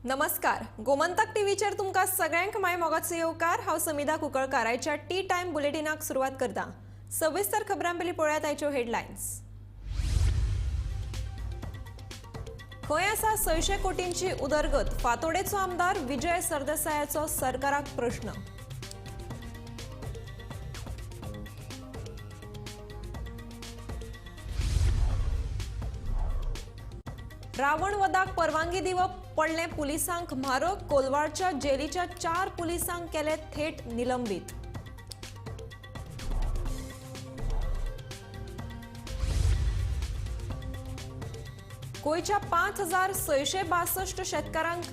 नमस्कार, गोमंतक टीव्हीचेर तुमकां सगळ्यांक माय मोगाचो येवकार. हांव समिधा कुंकळकार. आयच्या टी टायम बुलेटिनाक सुरवात करता. सविस्तर खबरां पयलीं पळयात आयच्यो हेडलायन्स. खंय आसा 600 कोटींची उदरगत? फातोडेचो आमदार विजय सरदेसायाचो सरकाराक प्रश्न. रावण वदाक परवानगी दिवप पडलें पुलिसांक म्हारग. कोलवाळच्या जेलीच्या 4 पुलिसांक केले थेट निलंबीत. गोंयच्या 5662 शेतकारांक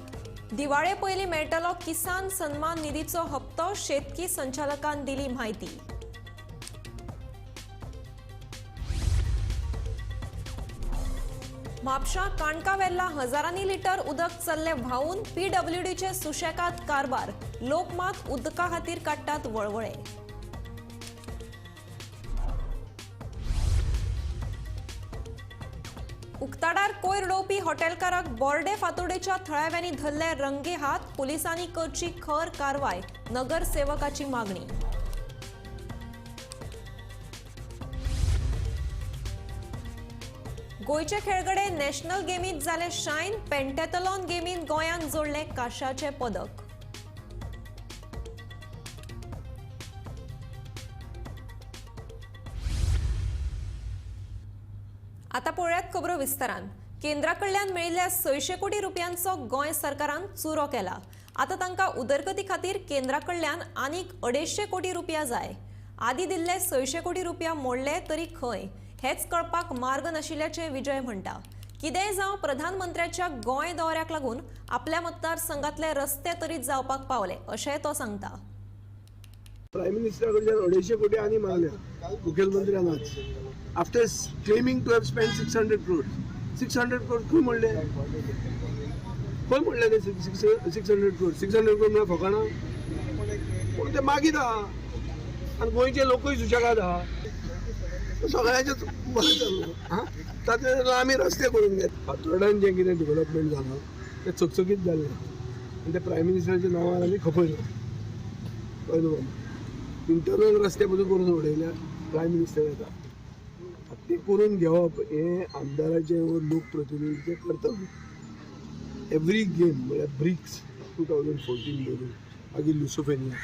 दिवाळे पयलीं मेळटलो किसान सन्मान निधीचो हप्तो. शेतकी संचालकान दिली म्हायती. म्हापशा काणकावेल्ला हजारांनी लिटर उदक चल्ले व्हांवून. पीडब्ल्यूडीचे सुशेगाद कारभार. लोक मात उदका खातीर काडटात वळवळे. उक्ताडार कोयर उडोवपी हॉटेलकाराक बोर्डे फातोडेच्या थळाव्यांनी धरले रंगे हात. पुलिसांनी करची खर कारवाय. नगरसेवकाची मागणी. गोंयचे खेळगडे नॅशनल गेमींत जाले शायन. पेंटेथलॉन गेमींत गोंयान जोडले कांश्याचें पदक. आता पळयात खबरो विस्तारान. केंद्रा कडल्यान मेळिल्ल्या 600 कोटी रुपयांचो गोंय सरकारान चुरो केला. आतां तांकां उदरगती खातीर केंद्रा कडल्यान आनीक 250 कोटी रुपया जाय. आदी दिल्ले 600 कोटी रुपया मोडले तरी खंय हेच कळपाक मार्ग नाशिल्ल्याचें विजय म्हणटा. कितेंय जावं, प्रधानमंत्र्याच्या गोंय दौऱ्याक लागून आपल्या मतदारसंघातले रस्ते तरी जावपाक पावले अशेंय तो सांगता. प्रायम मिनिस्टरा कडच्यान 250 कोटी आनी मागल्या मुखेलमंत्र्यान आज. After claiming to have spend 600 crore. 600 crore खंय म्हणले? खंय म्हणले ते 600 क्रोड? 600 क्रोड म्हळ्यार फकाणां? पूण ते मागीर आहा आनी गोंयचे लोकूय सुशेगाद आहा. सगळ्यांचेच बरें चल्लां. आं, तातूंत आमी रस्ते करून घेत. फातोर्डान जें कितें डेवलपमेंट जालां तें चकचकीत जाल्लें आनी ते प्रायम मिनिस्टराच्या नांवार आमी खपयलां. कळ्ळें तुका? इंटरनल रस्ते पसून करून उडयल्या प्रायम मिनिस्टर येता. तें करून घेवप हें आमदाराचें वा लोकप्रतिनिधीचें कर्तव्य. एवरी गेम म्हळ्यार ब्रिक्स 2014 धरून मागीर लुसोफेनिया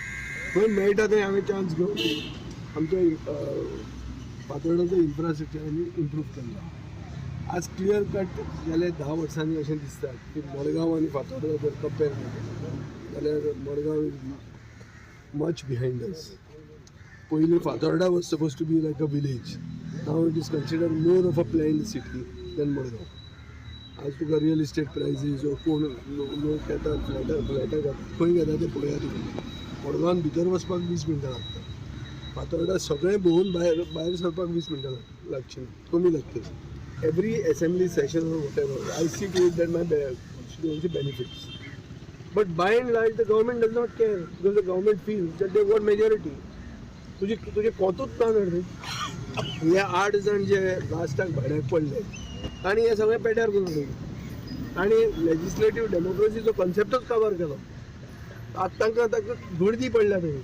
खंय मेळटा थंय हांवें चान्स घेवन आमचो फातोर्डाचो इन्फ्रास्ट्रक्चर आमी इम्प्रूव केल्लो. आज क्लियर कट जाल्यार 10 वर्सांनी अशें दिसता की मडगांव आनी फातोर्डा जर कंपेर केलें जाल्यार Madgaon is much behind us. पयलीं Fatorda was suppose to be like a village. Now it is considered more of a planned city than Madgaon. आज तुका रियल इस्टेट प्रायसीस वा कोण लोक येतात फ्लॅटां घेतात खंय घेता ते पळयात तुमी. मडगांवान भितर वचपाक 20 मिनटां लागता. फातोर्डा सगळें भोंवून भायर सरपाक 20 मिनटां लागची ना, कमी लागतली. Every assembly session or whatever I see to it that my constituency benefits. But by and large the government does not care because the government feels that they got majority. तुजे कोतूच ना न्हय. हे 8 जाण जे लास्टाक भाड्याक पडले तांणी हे सगळें पेड्यार करून उडयलें. तांणी लेजिस्लेटीव डेमोक्रेसीचो कॉन्सेप्टूच काबार केलो. आतां तांकां ताका गर्दी पडल्या थंय.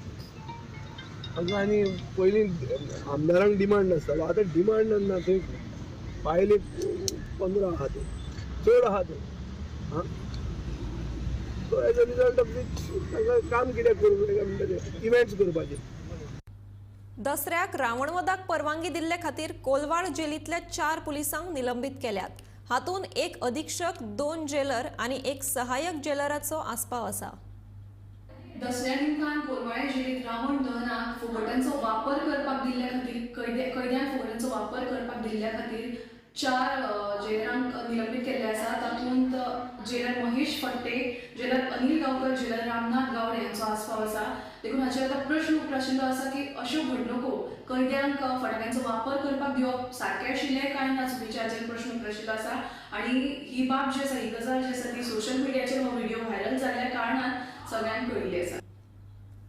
तांकां आनी पयलीं आमदारांक डिमांड नासतालो, आतां डिमांड ना. थंय पायले 15 आहा ते, चड आहा ते. आं, so as a result of which तांकां काम कित्याक करूंक जाय काय म्हणटा ते इव्हेंट्स करपाचे. दसऱ्याक रावणवदाक परवानगी दिल्ले खातीर कोलवाळ जेलींतल्या 4 पुलिसांक निलंबीत केल्यात. हातूंत 1 अधीक्षक, 2 जेलर आनी 1 सहाय्यक जेलराचो आस्पाव आसा. दसऱ्या निमतान कोलवाळे जेलींत रावण दहनाक फुगोट्यांचो वापर करपाक दिल्ल्या खातीर कैद्यांक फुगोट्यांचो वापर करपाक दिल्ल्या खातीर 4 जेलरांक निलंबीत केल्ले आसा. तातूंत jailer Mahesh Phadte, jailer Anil Gaonkar, jailer Ramnath Gawade हांचो आस्पाव आसा. देखून हाचेर आतां प्रश्न उप्राशिल्लो आसा की अश्यो घडणुको कैद्यांक फटाक्यांचो वापर करपाक दिवप सारकें आशिल्लें काय ना चुकीचें हाचेर प्रश्न उप्राशिल्लो आसा. आनी ही बाब जी आसा, ही गजाल जी आसा ती सोशल मिडियाचेर हो व्हिडिओ व्हायरल जाल्ल्या कारणान सगळ्यांक कळिल्ली आसा.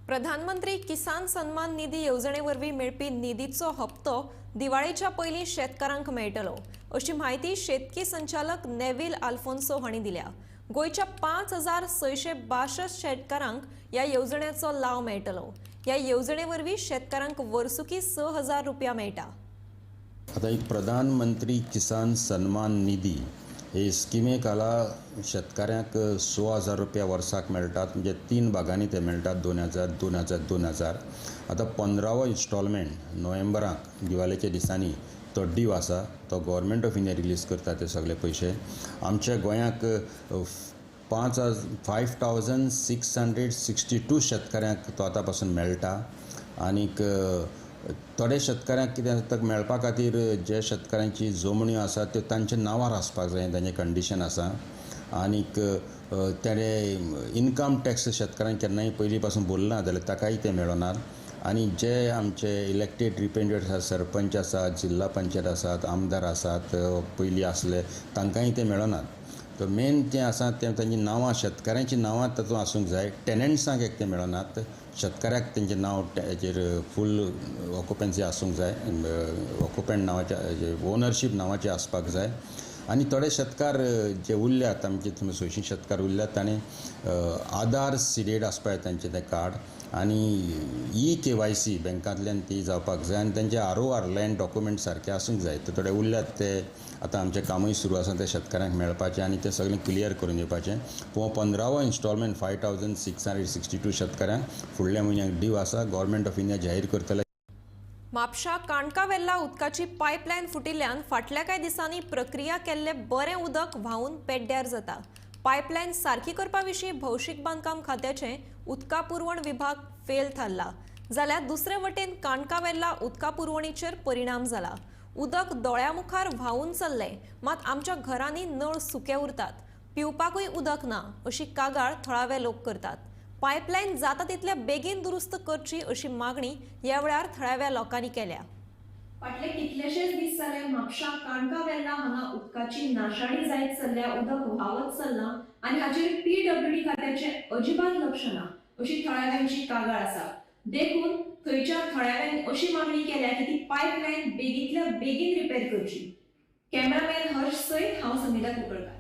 प्रधानमंत्री किसान सन्मान निधी येवजणे वरवीं मेळपी निधीचो हप्तो दिवाळेच्या पयलीं शेतकारांक मेळटलो अशी म्हायती शेतकी संचालक नेव्हिल आल्फोन्सो हांणी दिल्या. गोंयच्या 5662 शेतकारांक ह्या येवजण्याचो लाव मेळटलो. ह्या येवजणे वरवीं शेतकारांक वर्सुकी 6000 रुपया मेळटा. आतां एक प्रधानमंत्री किसान सन्मान निधी हे स्किमे खाला शेतकाऱ्यांक 6000 रुपया वर्साक मेळटात, म्हणजे 3 भागांनी ते मेळटात, 2000, 2000, 2000. आतां 15वो इन्स्टॉलमेंट नोव्हेंबराक दिवाळेच्या दिसांनी तो ड्यू आसा, तो गव्हर्मेंट ऑफ इंडिया रिलीज करता ते सगळे पयशे. आमच्या गोंयाक 5662 शेतकाऱ्यांक तो आतां पासून मेळटा. आनीक थोडे शेतकाऱ्यांक कितें आसता मेळपा खातीर जे शेतकाऱ्यांची जमण्यो आसात त्यो तांच्या नांवार आसपाक जाय, तांचें कंडिशन आसा. आनीक तेणे इनकम टॅक्स शेतकाऱ्यांक केन्नाय पयलीं पासून भरना जाल्यार ताकाय ते मेळनात. आनी जे आमचे इलेक्टेड रिप्रेझेंटेटिव्ह आसात, सरपंच आसात, जिल्ला पंचायत आसात, आमदार आसात, पयलीं आसले तांकांय ते मेळनात. तर मेन जें आसा तें तांची नांवां, शेतकाऱ्यांची नांवां तातूंत आसूंक जाय. टेनंट्सांक एक तें मेळनात, शेतकाऱ्याक तेंचें नांव हेजेर फूल ऑक्युपन्सी आसूंक जाय, ऑक्युपंट नांवाचें, ओनरशीप नांवाचें आसपाक जाय. आनी थोडे शेतकार जे उरल्यात आमचे 600 शेतकार उरल्यात, ताणें आधार सिडेड आसपाक जाय तांचें तें कार्ड, आनी ई-KYC बँकांतल्यान ती जावपाक जाय, आनी तांचे ROR land document सारके आसूंक जाय. ते थोडे उरल्यात ते आतां आमचें कामूय सुरू आसा ते शेतकाऱ्यांक मेळपाचें आनी तें सगळें क्लियर करून दिवपाचें. पूण 15वो इन्स्टॉलमेंट 5662 शेतकाऱ्यांक फुडल्या म्हयन्याक ड्यू आसा, गव्हर्मेंट ऑफ इंडिया जाहीर करतले. म्हापशा काणकावेल्ला उदकाची पायपलायन फुटिल्ल्यान फाटल्या कांय दिसांनी प्रक्रिया केल्लें बरें उदक व्हांवून पेड्ड्यार जाता. पायपलायन सारकी करपा विशीं भौशीक बांदकाम खात्याचें उदका पुरवण विभाग फेल थारला, जाल्यार दुसरे वटेन काणकावेल्ला उदका पुरवणीचेर परिणाम जाला. उदक दोळ्या मुखार व्हांवून चल्लें, मात आमच्या घरांनी नळ सुके उरतात, पिवपाकूय उदक ना अशी कागाळ थळावे लोक करतात. पायपलायन जाता तितल्या बेगीन दुरुस्त करची अशी मागणी ह्या वेळार थळाव्या लोकांनी केल्या. फाटले कितलेशेच दीस जाले म्हापशा काणकावेल्ला हांगा उदकाची नाशाडी जायत चल्ल्या, उदक व्हांवत चल्लां आनी हाचेर PWD खात्याचें अजिबात लक्ष ना अशी थळाव्यांची कागाळ आसा. देखून थंयच्या थळाव्यांनी अशी मागणी केल्या की ती पायपलायन बेगींतल्या बेगीन रिपेर करची. कॅमेरामॅन हर्ष सयत हांव संगीता कुंकळकार.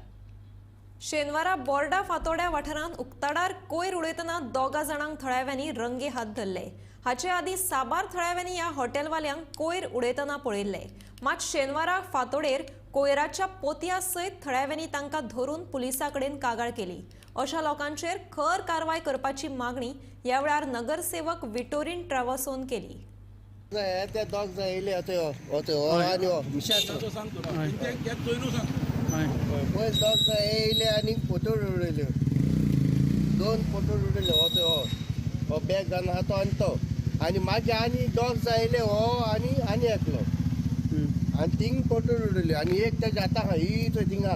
शेनवारा बोर्डा फातोड्या वाठारांत उक्ताडार कोयर उडयतना 2 जाणांक थळाव्यांनी रंगे हात धरले. हाचे आदीं साबार थळाव्यांनी ह्या हॉटेलवाल्यांक कोयर उडयतना पळयल्ले, मात शेनवारा फातोडेर कोयराच्या पोतया सयत थळाव्यांनी तांकां धरून पुलिसां कडेन कागाळ केली. अशा लोकांचेर खर कारवाय करपाची मागणी ह्या वेळार नगरसेवक विटोरीन ट्रावासोन केली. पयर दोग जाण येयले आनी फोटो उडयल्यो, 2 फोटो उडयले, हो तो हो बॅग घालून आहा तो आनी तो, आनी मागीर आनी दोग जाण येयले, हो आनी आनी एकलो, आनी थिंग फोटो उडयल्यो. आनी एक तेज्या हाता आहा, ही थंय थिंगा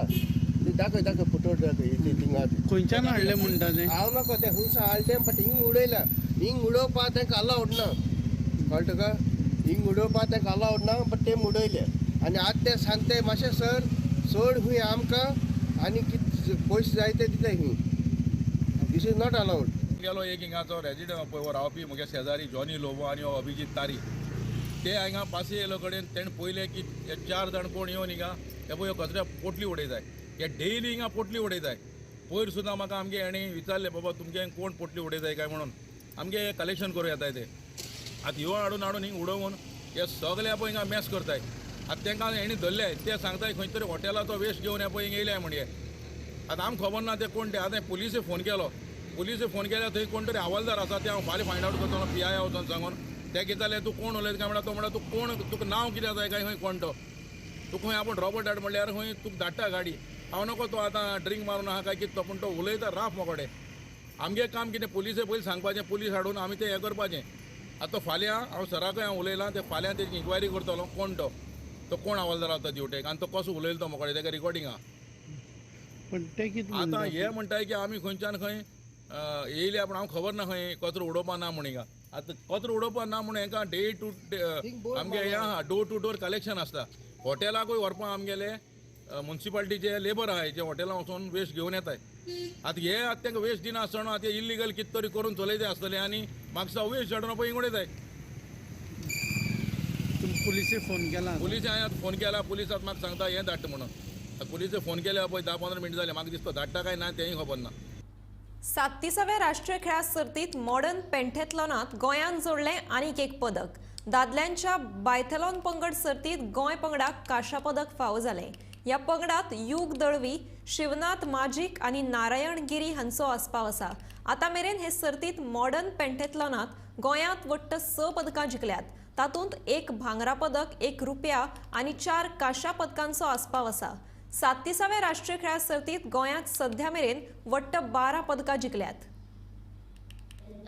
दाखय दाखय फोटो दाखय, ही थिंगा खंयच्यान हाडले म्हणटा ते हांव नको, ते खंयसा हाडले तें, बट हिंग उडयल्या, हिंग उडोवपा तेंका अलावड ना, कळटा तुका, हिंग उडोवपा तेंका अलावड ना, बट ते उडयले. आनी आतां ते सांगताय मातशें सर चड खंय आमकां आनी कितें पयशे जाय ते दिताय खंय, this is not allowed. गेलो एक हिंगाचो रेजिडंट पळय रावपी म्हगे शेजारी जॉनी लोबो आनी हो अभिजीत तारी, ते हिंगा पासी येयलो कडेन तेणें पळयलें की हे 4 जाण कोण येवन हिंगा हे पळय कचऱ्या पोटली उडयताय, हे डेली हिंगा पोटली उडयताय. पयर सुद्दां म्हाका आमगे हेणी विचारलें, बाबा तुमगे कोण पोटली उडयताय काय म्हणून, आमगे कलेक्शन करूं येताय ते. आतां ह्यो हाडून हाडून हिंग उडोवन हे सगळे पळय हिंगा मॅस करताय. आतां तांकां हेणी धरले, ते सांगताय खंय तरी हॉटेलाचो वेस्ट घेवन हे पळय हिंगा येयले म्हणजे. आतां आमकां खबर ना ते कोण ते. आतां पुलिसे फोन केलो, पुलिसे फोन केल्यार थंय कोण तरी हवालदार आसा, ते हांव फाल्यां फायंड आवट करतलो PI वचोन सांगून. ते कितें जालें, तूं कोण उलयता काय म्हणटा, तो म्हणटा तूं कोण, तुका नांव कितें आसा काय खंय कोण तो, तुका खंय आपूण रॉबर्ट धाड म्हणल्यार खंय तुका धाडटा गाडी. हांव नको तो आतां ड्रिंक मारून आहा काय कितें तो, पूण तो उलयता राफ मोकोडे. आमगें काम कितें पुलिसे पयलीं सांगपाचें, पुलीस हाडून आमी तें हें करपाचें. आतां फाल्यां हांव सराकय हांव उलयलां, ते फाल्यां तेजी इन्क्वायरी करतलो कोण तो, तो कोण हवालदार आसा ड्युटेक आनी तो कसो उलयलो तो मोकोडे, तेका रिकॉर्डिंग आहा. पण ते कितें आतां हे म्हणटाय की आमी खंयच्यान खंय येयल्या, पूण हांव खबर ना खंय कचरो उडोवपा ना म्हूण हिंगा. आतां कचरो उडोवपा ना म्हूण हेंका डे टू आमगे हें आहा, डोर टू डोर कलेक्शन आसता. हॉटेलाकूय व्हरपा आमगेले मुन्सिपालिटीचे लेबर आहाय जे हॉटेलां वचून वेस्ट घेवन येताय. आतां हे आतां तांकां वेस्ट दिना आसतना आतां इल्लिगल कितें तरी करून चलयताय आसतले आनी म्हाका वेस्ट हाडून पळय हिंग उडयताय. पुलिसे फोन केला? पुलिसे हांवें आतां फोन केला, पुलीस आतां म्हाका सांगता हें धाडटा म्हणून. पुलिसे फोन केले पळय 10-15 मिनटां जालें, म्हाका दिसता धाडटा काय ना तेंय खबर ना. 37व्या राष्ट्रीय खेळां सर्तीत मॉडर्न पेंटेथलॉनांत गोंयान जोडलें आनीक एक पदक. दादल्यांच्या बायथलॉन पंगड सर्तीत गोंय पंगडाक कांश्या पदक फावो जालें. ह्या पंगडात युग दळवी, शिवनाथ माजीक आनी नारायण गिरी हांचो आस्पाव आसा. आतां मेरेन हे सर्तीत मॉडर्न पेंटेथलॉनांत गोंयांत वट्ट 6 पदकां जिखल्यात. तातूंत 1 भांगरा पदक, 1 रुपया आनी 4 कांश्या पदकांचो आस्पाव आसा. 37व्या राष्ट्रीय खेळां सर्तीत गोंयांत सध्या मेरेन वट्ट 12 पदकां जिखल्यात.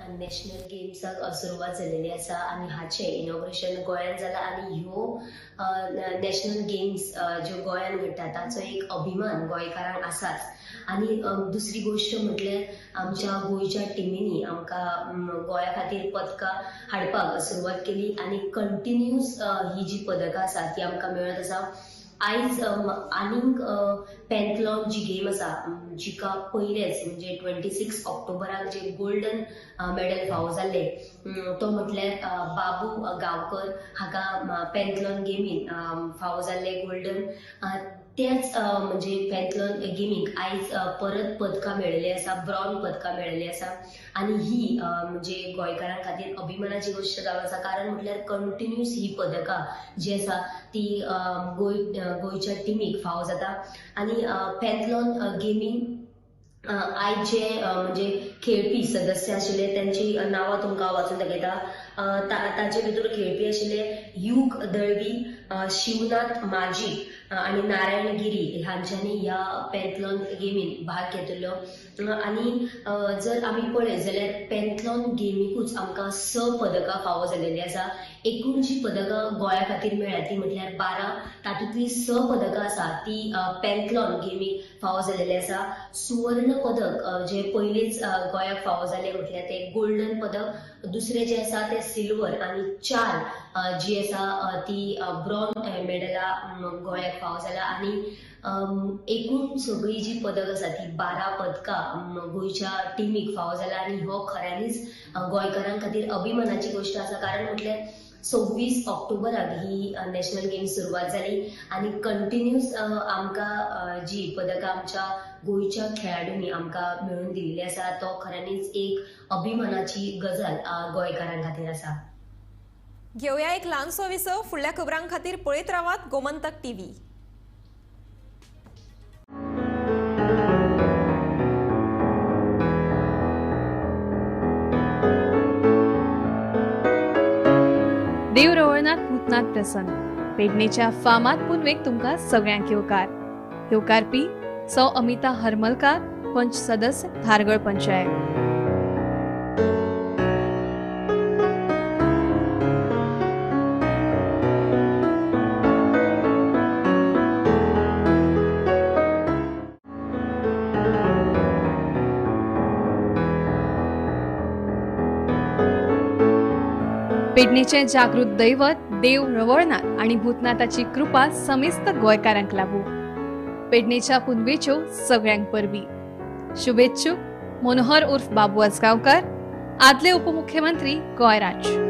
नॅशनल गेम्साक सुरवात जाल्लेली आसा आनी हाचें इनॉग्रेशन गोंयांत जालां आनी ह्यो नॅशनल गेम्स ज्यो गोंयांत घडटा ताचो एक अभिमान गोंयकारांक आसाच. आनी दुसरी गोश्ट म्हटल्यार आमच्या गोंयच्या टिमींनी आमकां गोंया खातीर पदकां हाडपाक सुरवात केली आनी कंटिन्यूस ही जी पदकां आसा ती आमकां मेळत आसा. आयज आनीक पेंथलॉन जी गेम आसा जिका पयलेच म्हणजे 26 ऑक्टोबराक जे गोल्डन मेडल फावो जाल्लें तो म्हटल्यार बाबू गांवकर हाका पेंथलॉन गेमीन फावो जाल्लें गोल्डन. त्याच म्हणजे पेंथलॉन गेमीक आयज परत पदकां मेळिल्ली आसा, ब्रॉन्ज पदकां मेळिल्ली आसा आनी ही म्हणजे गोंयकारां खातीर अभिमानाची गोश्ट जावन आसा. कारण म्हटल्यार कंटिन्यूस ही पदकां जी आसा ती गोंयच्या टिमीक फावो जाता. आनी पेंथलॉन गेमीन आयज जे म्हणजे खेळपी सदस्य आशिल्ले त्यांची नांवां तुमकां वाचून दाखयता. ताचे भितर खेळपी आशिल्ले युग दळवी, शिवनाथ माजी आनी नारायण गिरी हांच्यांनी ह्या पेंथलॉन गेमीन भाग घेतिल्लो. आनी जर आमी पळयत जाल्यार पेंथलॉन गेमीकूच आमकां 6 पदकां फावो जाल्लेली आसा. एकूण जी पदकां गोंया खातीर मेळ्ळ्या ती म्हटल्यार 12, तातूंतली 6 पदकां आसा ती पेंथलॉन गेमीक फावो जाल्लेली आसा. सुवर्ण पदक जे पयलींच गोंयाक फावो जालें म्हटल्यार तें गोल्डन पदक, दुसरें जें आसा तें सिल्वर आनी 4 जी आसा ती ब्रॉन्ज मेडलां गोंयाक फावो जाला. आनी एकूण सगळीं जी पदक आसा ती 12 पदकां गोंयच्या टिमीक फावो जाला आनी हो खऱ्यांनीच गोंयकारां खातीर अभिमानाची गोश्ट आसा. कारण म्हटल्यार 26 ऑक्टोबराक ही नॅशनल गेम्स सुरवात जाली आनी कंटिन्यूस आमकां जी पदकां आमच्या गोंयच्या खेळाडूंनी आमकां मेळून दिल्ली आसा तो खऱ्यांनीच एक अभिमानाची गजाल गोंयकारां खातीर आसा. घेवया एक ल्हानसो विसव. फुडल्या खबरां खातीर पळयत रावात गोमंतक टीव्ही. देव रवळनाथ भूतनाथ प्रसन्न पेडणेच्या फामाद पुनवेक तुमकां सगळ्यांक येवकार. येवकारपी सौ अमिता हरमलकार, पंच सदस्य, धारगळ पंचायत. पेडणेचे जागृत दैवत देव रवळनाथ आनी भूतनाथाची कृपा समेस्त गोंयकारांक लाभू. पेडणेच्या पुनवेच्यो सगळ्यांक परबी. शुभेच्छुक मनोहर उर्फ बाबू आजगांवकार, आदले उपमुख्यमंत्री गोंय राज्य.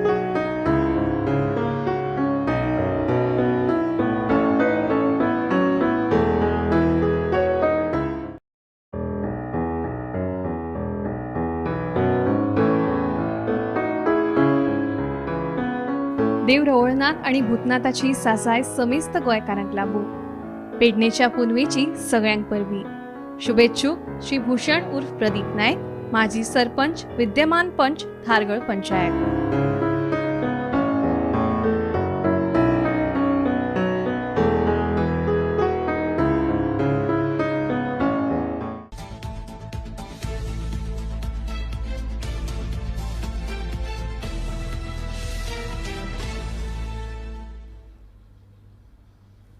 देव रवळनाथ आनी भूतनाथाची सासाय समेस्त गोंयकारांक लाभू. पेडणेच्या पुनवेची सगळ्यांक परबी. शुभेच्छुक श्री भूषण उर्फ प्रदीप नायक, माजी सरपंच, विद्यमान पंच, धारगळ पंचायत.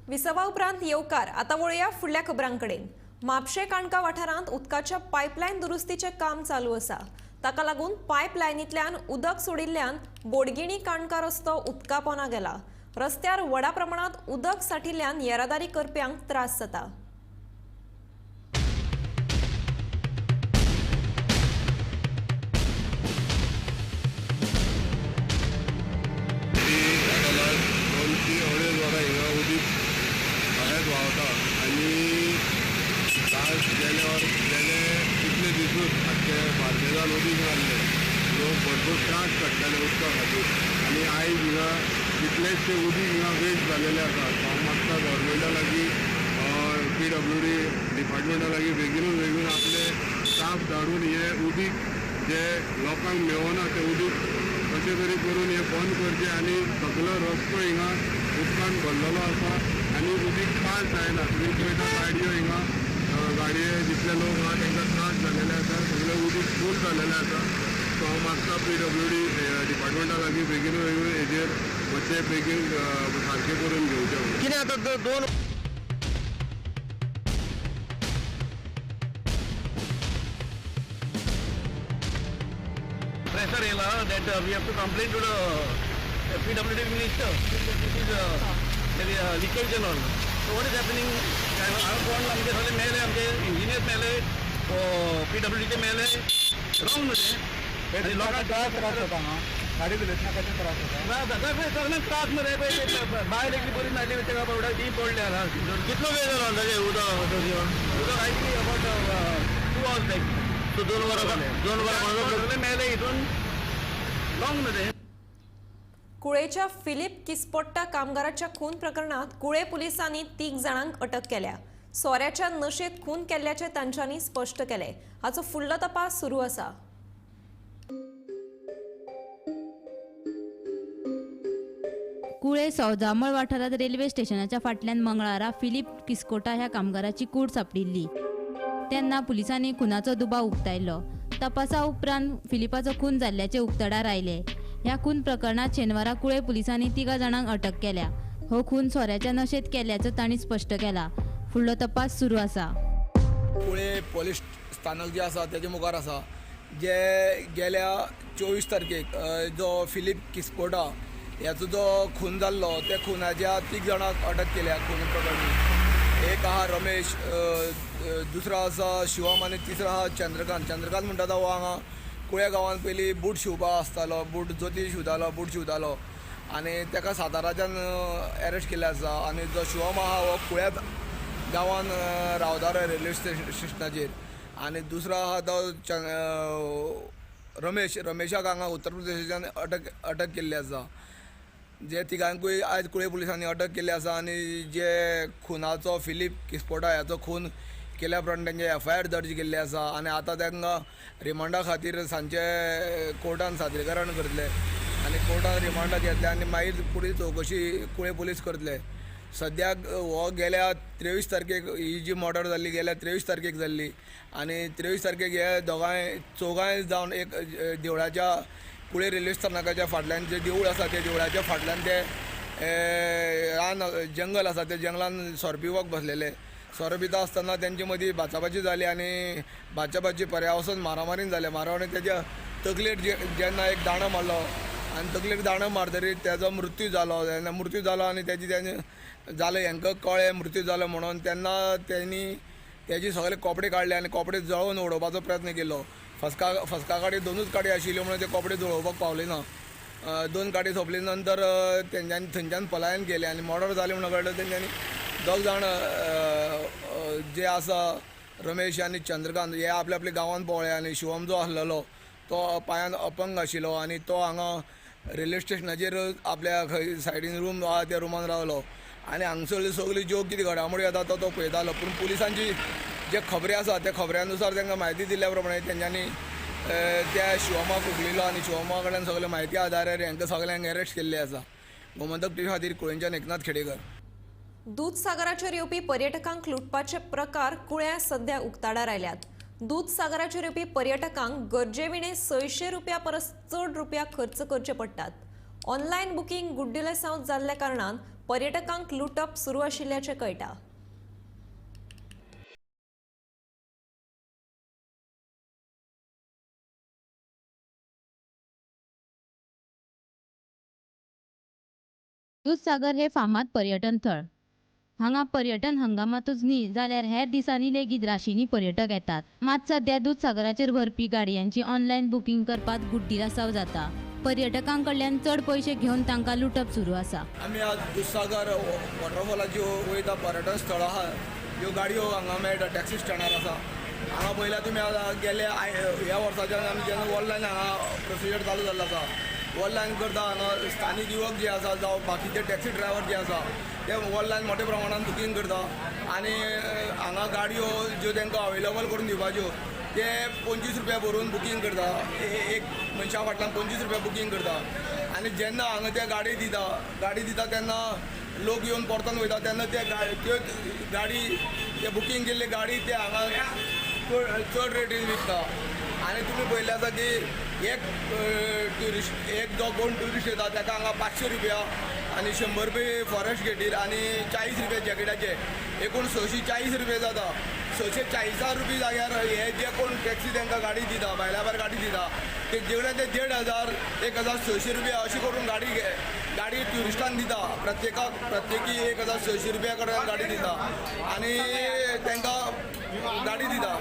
विसवा उपरांत येवकार. आतां वळया फुडल्या खबरांकडेन. म्हापशें काणका वाठारांत उदकाच्या पायपलायन दुरुस्तीचें काम चालू आसा. ताका लागून पायपलायनींतल्यान उदक सोडिल्ल्यान बोडगिणी काणका रस्तो उदका पोना गेला. रस्त्यार व्हडा प्रमाणांत उदक साठिल्ल्यान येरादारी करप्यांक त्रास जाता. व्हांवता आनी उदकान उदीक नासलें, लोक भरपूर त्रास काडटाले उदका खातीर. आनी आयज हिंगा कितलेशे उदीक हिंगा वेस्ट जालेले आसा. हांव मागता गव्हर्मेंटा लागीं, PWD डिपार्टमेंटा लागीं बेगीनूच बेगीन आपले स्टाफ धाडून हे उदीक जे लोकांक मेळना तें उदीक कशें तरी करून हें बंद करचें. आनी सगलो रस्तो हिंगा उदकान भरलेलो आसा आनी उदीक पास जायना. तुमी पळयता गाडयो हिंगा, गाडये जितले लोक आहा तांकां त्रास जालेले आसा, सगळें उदीक फूल जालेलें आसा. सो हांव मागता PWD डिपार्टमेंटा लागीं बेगीनूच बेगीन हेजेर मातशें बेगीन सारकें करून घेवचें. कितें आतां दोन pressure येयला that we have to complain to the PWD minister. This is leakage and all. So what is happening? हांगा कोण आमचे सगळे मेले, आमचे इंजिनियर मेले, PWDचे मेले, रॉंग न्हू तें. लोकांक त्रास जाता हांगा, गाडी चलयतना कशें त्रास जाता? सगळ्यांक त्रास मरे. बायल एकली बरी नासली ताका पडटा, ती पडल्या. कितलो वेळ जालो अंदाजे उदक उदक I think about 2 hours back. So 2 वरां 2 वरां सगळे मेले हितून, रॉंग न्हू तें. कुळेच्या फिलीप किस्पोट्टा कामगाराच्या खून प्रकरणात कुळे पुलिसांनी 3 जाणांक अटक केल्या. सोऱ्याच्या नशेत खून केल्ल्याचे तांच्यांनी स्पश्ट केले. हाचो फुडलो तपास सुरू आसा. कुळे सौजामळ वाठारांत रेल्वे स्टेशनाच्या फाटल्यान मंगळारा फिलीप किस्कोटा ह्या कामगाराची कूड सापडिल्ली. तेन्ना पुलिसांनी खुनाचो दुबाव उक्तायलो. तपासा उपरांत फिलिपाचो खून जाल्ल्याचे उक्तडार आयले. ह्या खून प्रकरणात शेनवारा कुळे पुलिसांनी 3 जाणांक अटक केल्या. हो खून सोऱ्याच्या नशेत केल्ल्याचो तांणी स्पश्ट केला. फुडलो तपास सुरू आसा. कुळे पोलीस स्थानक जे आसा तेजे मुखार आसा, जे गेल्या 24 तारखेक जो फिलीप किस्कोटा ह्याचो जो खून जाल्लो त्या खुनाच्या 3 जाणांक अटक केल्या खून प्रकरणी. एक आहा रमेश, दुसरो आसा शिवम आनी तिसरो आहा चंद्रकांत. चंद्रकांत म्हणटा तो हांगा कुळे गांवांत पयलीं बूट शिंवपाक आसतालो, बूट जोती शिंवतालो, बूट शिंवतालो आनी ताका साताराच्यान एरेस्ट केल्ले आसा. आनी जो शिवम आहा हो कुळ्याच गांवान रावतालो रेल्वे स्टेशनाचेर. आनी दुसरो आहा तो रमेश, रमेशाक हांगा उत्तर प्रदेशाच्यान अटक केल्ली आसा. जे तिगांकूय आयज कुळे पुलिसांनी अटक केल्ली आसा. आनी जे खुनाचो फिलीप किस्पोटा ह्याचो खून केल्या प्रमाण तेंचे FIR दर्ज केल्ली आसा. आनी आतां तांकां रिमांडा खातीर सांजचे कोर्टान सादरीकरण करतले आनी कोर्टान रिमांडाक घेतले आनी मागीर फुडें चवकशी कुळे पुलीस करतले. सद्याक हो गेल्या 23 तारखेक ही जी मर्डर जाल्ली, गेल्या 23 तारखेक जाल्ली आनी 23 तारखेक हे दोगांय चौगांय जावन एक देवळाच्या कुळे रेल्वे स्थानकाच्या फाटल्यान जे देवूळ आसा त्या देवळाच्या फाटल्यान ते रान जंगल आसा त्या जंगलान सोरो पिवपाक बसलेले. सोरो पिता आसतना तेंचे मदीं बाचाबाची जाली आनी बाचाबाची पर्यावसान मारामारीन जाले. मारामारी तेज्या तकलेर जेन्ना एक दांडो मारलो आनी तकलेर दांडो मारतरीर तेजो मृत्यू जालो. जेन्ना मृत्यू जालो आनी तेजी तेजें जालें हेंकां कळ्ळें मृत्यू जालो म्हणून, तेन्ना तेणी तेजे सगळे कपडे काडले आनी कपडे जळोवन उडोवपाचो प्रयत्न केलो. फसका काडी 2च काडी आशिल्ल्यो म्हणून ते कपडे जळोवपाक पावले ना. 2 काडी सोंपले नंतर तेंच्यांनी थंयच्यान पलायन केलें आनी मर्डर जालें म्हणून कळ्ळें. तेंच्यांनी 2 जाण जे आसा रमेश आनी चंद्रकांत हे आपल्या आपल्या गांवांत पळ्ळे आनी शिवम जो आसलेलो तो पांयान अपंग आशिल्लो आनी तो हांगा रेल्वे स्टेशनाचेर आपल्या खंय सायडीन रूम आहा त्या रुमान रावलो आनी हांगसरल्यो सगल्यो ज्यो कितें घडामोडी जाता तो तो पळयतालो. पूण पुलिसांची जे खबरी आसा त्या खबऱ्यानुसार तांकां म्हायती दिल्ल्या प्रमाणे तेंच्यांनी त्या शिवमाक उखलिलो आनी शिवमा कडल्यान सगळे म्हायती आधारार हांकां सगळ्यांक एरेस्ट केल्ले आसा. गोमंतक टीव्ही खातीर कुळेंच्यान एकनाथ खेडेकर. दूधसागराचेर येवपी पर्यटकांक लुटपाचे प्रकार कुळ्यां सध्या उक्ताडार आयल्यात. दूधसागराचेर येवपी पर्यटकांक गरजेविणे 600 रुपया परस चड रुपया खर्च करचे पडटात. ऑनलायन बुकींग गुड्डिलेसांव जाल्ल्या कारणान पर्यटकांक लुटप सुरू आशिल्ल्याचें कळटा. दूधसागर हे फामाद पर्यटन थळ. हांगा पर्यटन हंगामातूच न्ही जाल्यार हेर दिसांनी लेगीत राशींनी पर्यटक येतात. मात सद्या दूधसागराचेर व्हरपी गाडयांची ऑनलायन बुकींग करपात गुड्डीलासाव जाता. पर्यटकां कडल्यान चड पयशे घेवन तांकां लुटप सुरू आसा. आमी आज दूधसागर वॉटरफॉलाची वयता पर्यटन स्थळ आहा, ह्यो गाडयो हांगा मेळटा, टॅक्सी स्टँडार आसा. हांगा पळयल्यार तुमी आतां गेले ह्या वर्साच्यान आमी जेन्ना ऑनलायन हांगा प्रोसिजर चालू जाल्लो आसा, ऑनलायन करता. हांगा स्थानीक युवक जे आसा जावं बाकीचे टॅक्सी ड्रायव्हर जे आसा ते ऑनलायन मोठ्या प्रमाणान बुकींग करता आनी हांगा गाडयो ज्यो तांकां अवेलेबल करून दिवपाच्यो ते 25 रुपया भरून बुकींग करता. एक मनशा फाटल्यान 25 रुपया बुकींग करता आनी जेन्ना हांगा ते गाडी दिता तेन्ना लोक येवन परतून वयता तेन्ना ते त्यो गाडी ते बुकींग केल्ली गाडी ते हांगा चड रेटीन विकता. आनी तुमी पळयल्लें आसा की एक ट्युरिस्ट एक जो कोण ट्युरिस्ट येता ताका हांगा 500 रुपया आनी 100 रुपये फॉरेस्ट गेटीर आनी 40 रुपया जॅकेटाचे, एकूण 640 रुपया जाता. 640 रुपया जाग्यार हे जे कोण टॅक्सी तांकां गाडी दिता, भायल्या भायर गाडी दिता, ते जेवढे ते 1500 1600 रुपया अशी करून गाडी ट्युरिस्टांक दिता. प्रत्येकी 1600 रुपया कडेन गाडी दिता आनी तांकां गाडी दिता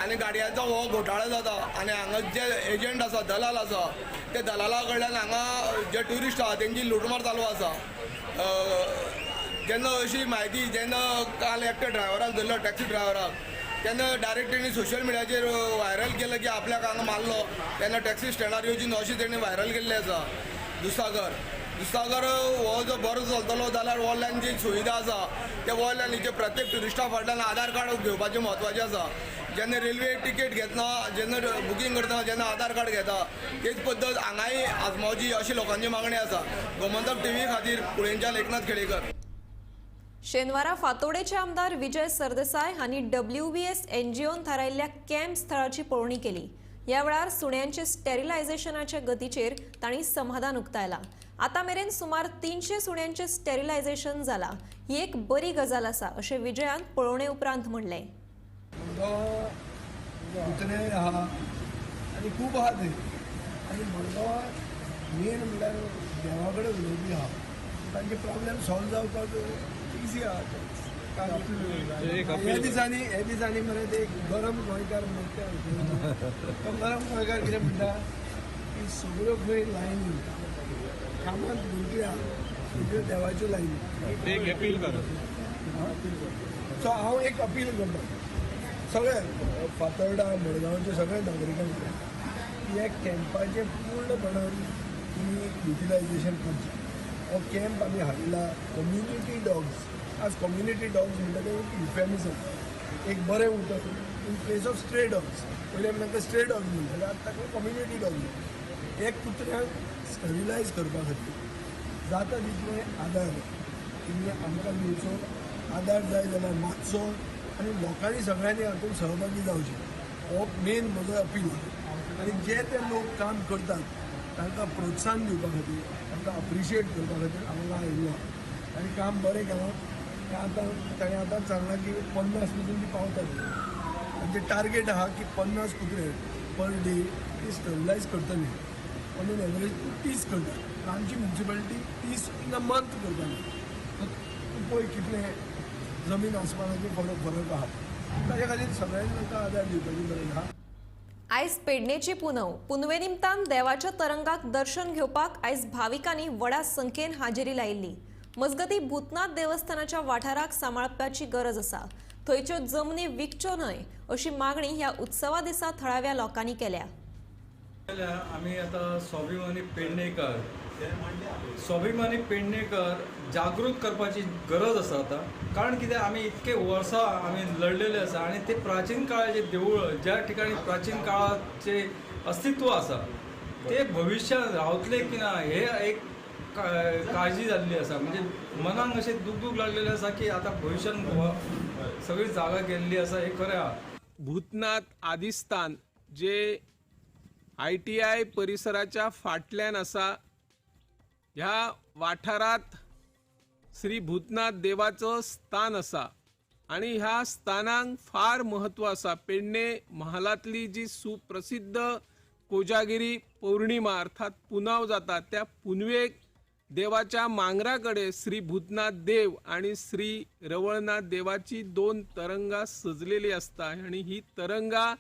आनी गाडयांचो हो घोटाळो जाता. आनी हांगा जे एजंट आसा, दलाल आसा, ते दलाला कडल्यान हांगा जे ट्युरिस्ट आसा तेंची लुटमार चालू आसा. जेन्ना अशी म्हायती जेन्ना काल एकट्या ड्रायव्हराक धरलो, टॅक्सी ड्रायव्हराक, तेन्ना डायरेक्ट तेणी सोशल मिडियाचेर व्हायरल केलं की आपल्याक हांगा मारलो, तेन्ना टॅक्सी स्टँडार येवची न्हू अशें तेणी व्हायरल केल्लें आसा. दुसागर हो जो बरो चलतलो जाल्यार ऑनलायन जी सुविधा आसा त्या ऑनलायनीचे प्रत्येक ट्युरिस्टा फाटल्यान आधार कार्ड घेवपाचें म्हत्वाचें आसा. जेन्ना रेल्वे टिकेट घेतना, जेन्ना बुकींग करतना जेन्ना आधार कार्ड घेता, तेच पद्दत हांगाय आजमावची अशी लोकांची मागणी आसा. गोमंतक टीव्ही खातीर कुळेंच्यान एकनाथ खेडेकर. शेनवारा फातोडेचे आमदार विजय सरदेसाय हांणी WBS एनजीओन थारायल्ल्या कॅम्प स्थळाची पळोवणी केली. ह्या वेळार सुण्यांचे स्टेरिलायझेशनाच्या गतीचेर तांणी समाधान उक्तायला. आतां मेरेन सुमार 300 सुण्यांचे स्टेरिलायझेशन जाला, ही एक बरी गजाल आसा अशें विजयान पळोवणे उपरांत म्हणलें. कुत्रे आहा आनी खूब आहा थंय आनी मडगांवां मेन म्हणल्यार देवा कडेन उलोवपी आहा, तांचे प्रॉब्लेम सॉल्व जावपाक इजी आहा. ह्या दिसांनी मरे ते गरम गोंयकार म्हणटा, तो गरम गोंयकार कितें म्हणटा की सगळ्यो खंय लायनी कामांत गुंतल्या, सगळ्यो देवाच्यो लायनी. एक अपील कर. सो हांव एक अपील करता सगळे फातर्डा मडगांवचे सगळे नागरिकांक की ह्या कॅम्पाचें पूर्णपणान तुमी युटिलायझेशन करचें. हो कॅम्प आमी हाडला कम्युनिटी डॉग्स. आज कम्युनिटी डॉग्स म्हणटा तें एक युफेमिजम, एक बरें उतर in place of stray dogs. पयलीं आमी तांकां स्ट्रे डॉग्स म्हणटाले, आतां ताका कम्युनिटी डॉग्स. एक कुत्र्यांक स्टरिलायज करपा खातीर जाता तितले आदार तुमी आमकां दिवचो. आदार जाय जाल्यार मागचो आनी लोकांनी सगळ्यांनी हातूंत सहभागी जावचें, हो मेन म्हजो अपील. आनी जे ते लोक काम करतात तांकां प्रोत्साहन दिवपा खातीर, तांकां अप्रिशिएट करपा खातीर हांगा आयिल्लो आनी काम बरें केलां. आतां ताणें आतां सांगलां की 50 पसून ती पावतात. तांचें टार्गेट आहा की 50 कुत्रे पर डे ती स्टरिलायज करतली. ऑन एन एवरेज 30 करतात. आमची म्युनिसिपालिटी 30 इन अ मंथ करताली. तूं पळय कितले जमीन आसमानाचे फरक आहा. ताच्या खातीर सगळ्यांनी तांकां आदार दिवपाची गरज आहा. आयज पेडणेची पुनव. पुनवे निमतान देवाच्या तरंगाक दर्शन घेवपाक आयज भाविकांनी व्हडा संख्येन हाजेरी लायिल्ली. मजगती भूतनाथ देवस्थानाच्या वाठाराक सांबाळपाची गरज आसा, थंयच्यो जमनी विकच्यो न्हय अशी मागणी ह्या उत्सवा दिसा थळाव्या लोकांनी केल्या. आमी आतां स्वाभिमानी पेडणेकर जागृत करपाची गरज आसा आतां. कारण कितें, आमी इतके वर्सां आमी लढलेले आसा आनी ते प्राचीन काळाचे देवूळ ज्या ठिकाणी प्राचीन काळाचे अस्तित्व आसा ते भविश्यांत रावतले की ना हे एक काळजी जाल्ली आसा. म्हणजे मनाक अशें दुखदूख लागलेलें आसा की आतां भविश्यांत सगळी जागा गेल्ली आसा, हें खरें आहा. भूतनाथ आदिस्थान जे ITI परिसराच्या फाटल्यान आसा, ह्या वाठारांत श्री भूतनाथ देवाचो स्थान आसा आनी ह्या स्थानाक फार महत्व आसा. पेडणे म्हालांतली जी सुप्रसिद्ध कोजागिरी पौर्णिमा अर्थात पुनव जाता, त्या पुनवेक देवाच्या मांगरा कडेन श्री भूतनाथ देव आनी श्री रवळनाथ देवाची 2 तरंगा सजलेली आसता आनी ही तरंगा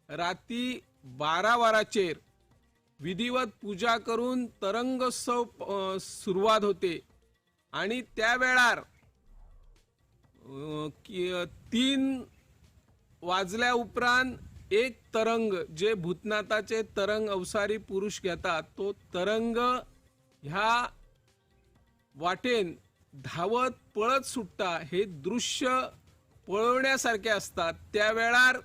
राती 12 वरांचेर विधिवत पूजा करून तरंगोत्सव सुरवात होते आणि त्या वेळार 3 वाजल्या उपरांत एक तरंग जे भूतनाथाचे तरंग अवसारी पुरुष घेता तो तरंग ह्या वाटेन धांवत पळत सुट्टा. हे दृश्य पळोवण्यासारखे असतात. त्या वेळार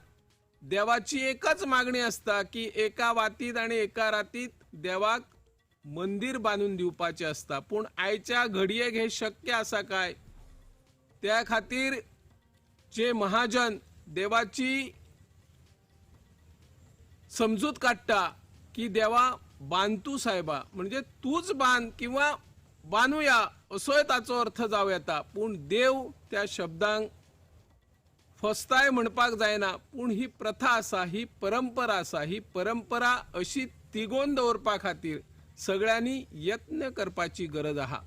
देवाची एकच मागणी आसता की एका वातीत आनी एका रातीत देवाक मंदीर बांदून दिवपाचें आसता. पूण आयच्या घडयेक हें शक्य आसा काय? त्या खातीर जे महाजन देवाची समजूत काडटा की देवा बांदतू साहेबा, म्हणजे तूच बांद किंवा बांदुया असोय ताचो अर्थ जावं येता. पूण देव त्या शब्दांक फस्ताय म्हणपाक जायना. पूण ही प्रथा आसा, ही परंपरा आसा, ही परंपरा अशी तिगोवन दवरपा खातीर सगळ्यांनी यत्न करपाची गरज आहा.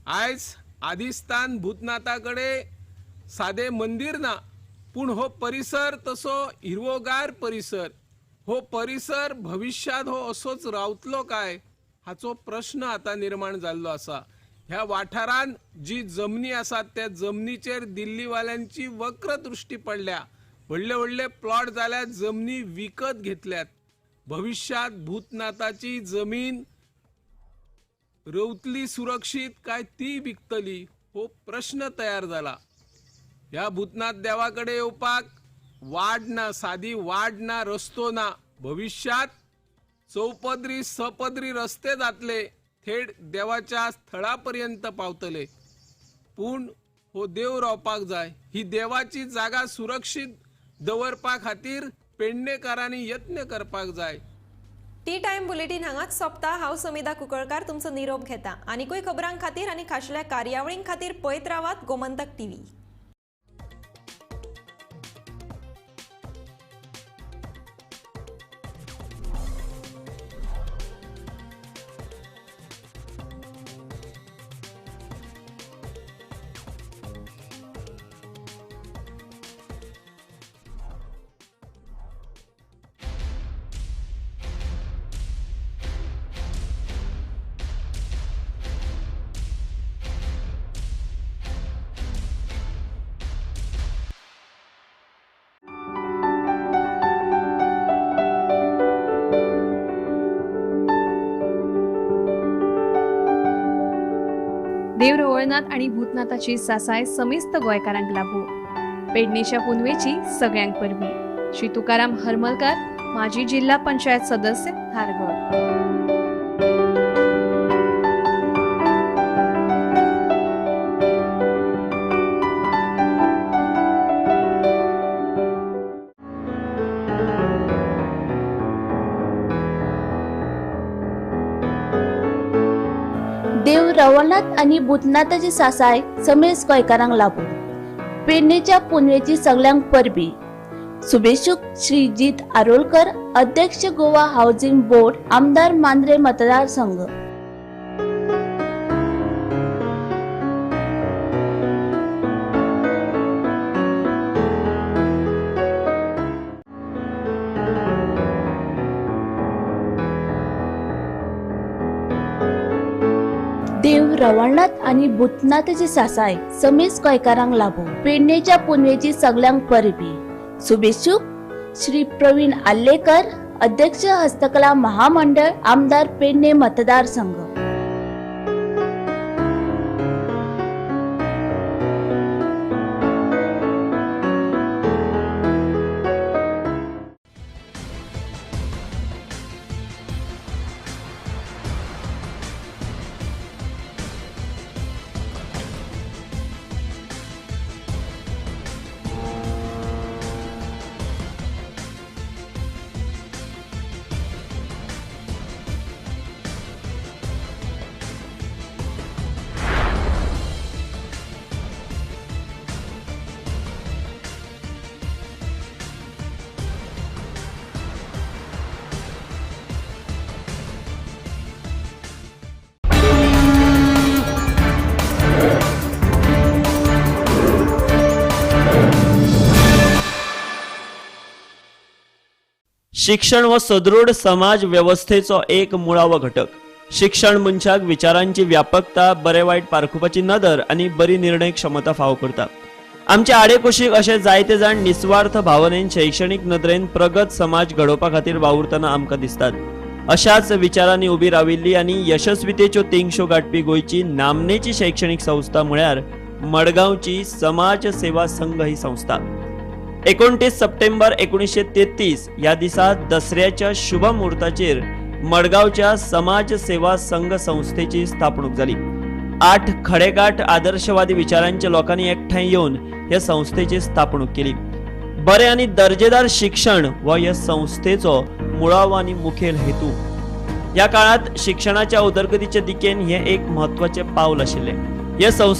आयज आदिस्थान भूतनाथा कडेन सादें मंदीर ना, पूण हो परिसर तसो हिरवोगार परिसर, हो परिसर भविश्यांत हो असोच रावतलो काय हाचो प्रश्न आतां निर्माण जाल्लो आसा. ह्या वाठारांत जी जमनी आसात त्या जमनीचेर दिल्लीवाल्यांची वक्र दृश्टी पडल्या. व्हडले व्हडले प्लॉट जाल्यार जमनी विकत घेतल्यात. भविश्यांत भूतनाथाची जमीन रवतली सुरक्षीत काय ती विकतली हो प्रश्न तयार जाला. ह्या भूतनाथ देवा कडेन येवपाक वाड ना, सादी वाड ना, रस्तो ना. भविश्यांत चौपदरी सपदरी रस्ते जातले, थेट देवाच्या स्थळा पर्यंत पावतले. पूण हो देव रावपाक जाय. ही देवाची जागा सुरक्षीत दवरपा खातीर पेडणेकारांनी यत्न करपाक जाय. टी टायम बुलेटीन हांगाच सोंपता. हांव समिधा कुंकळकार तुमचो निरोप घेता. आनीकूय खबरां खातीर आनी खाशेल्या कार्यावळीं खातीर पळयत रावात गोमंतक टीव्ही. देव रवळनाथ आनी भूतनाथाची सासाय समेस्त गोंयकारांक लागू. पेडणेच्या पुनवेची सगळ्यांक परबी. श्री तुकाराम हरमलकार, माजी जिल्हा पंचायत सदस्य, धारगळ. देव रवळनाथ आनी भूतनाथाची सासाय समेस्त गोंयकारांक लागू. पेडणेच्या पुनवेची सगळ्यांक परबी. शुभेच्छुक श्री जीत आरोलकर, अध्यक्ष गोवा हाऊसिंग बोर्ड, आमदार मांद्रे मतदारसंघ. देव रवळनाथ आनी भूतनाथाची सासाय समेस्त गोंयकारांक लागू. पेडणेच्या पुनवेची सगळ्यांक परबी. शुभेच्छुक श्री प्रवीण आल्लेकर, अध्यक्ष हस्तकला महामंडळ, आमदार पेडणे मतदारसंघ. शिक्षण हो सदृढ समाज वेवस्थेचो एक मुळावो घटक. शिक्षण मनशाक विचारांची व्यापकता, बरे वायट पारखुपाची नदर आनी बरी निर्णय क्षमता फावो करता. आमच्या आडेकुशीक अशे जायते जाण निस्वार्थ भावनेन शैक्षणीक नदरेन प्रगत समाज घडोवपा खातीर वावुरतना आमकां दिसतात. अशाच विचारांनी उबी राविल्ली आनी यशस्वीतेच्यो तेंगश्यो गांठपी गोंयची नामनेची शैक्षणीक संस्था म्हळ्यार मडगांवची समाज सेवा संघ ही संस्था. 29 सप्टेंबर 1933 ह्या दिसा दसऱ्याच्या शुभ मुहूर्ताचेर मडगांवच्या समाज सेवा संघ संस्थेची स्थापणूक जाली. 8 खडेगाठ आदर्शवादी विचारांच्या लोकांनी एकठांय येवन ह्या संस्थेची स्थापणूक केली. बरें आनी दर्जेदार शिक्षण हो ह्या संस्थेचो मुळावो आनी मुखेल हेतू. ह्या काळांत शिक्षणाच्या उदरगतीच्या दिकेन हें एक म्हत्वाचें पावल आशिल्लें. हे संस्थे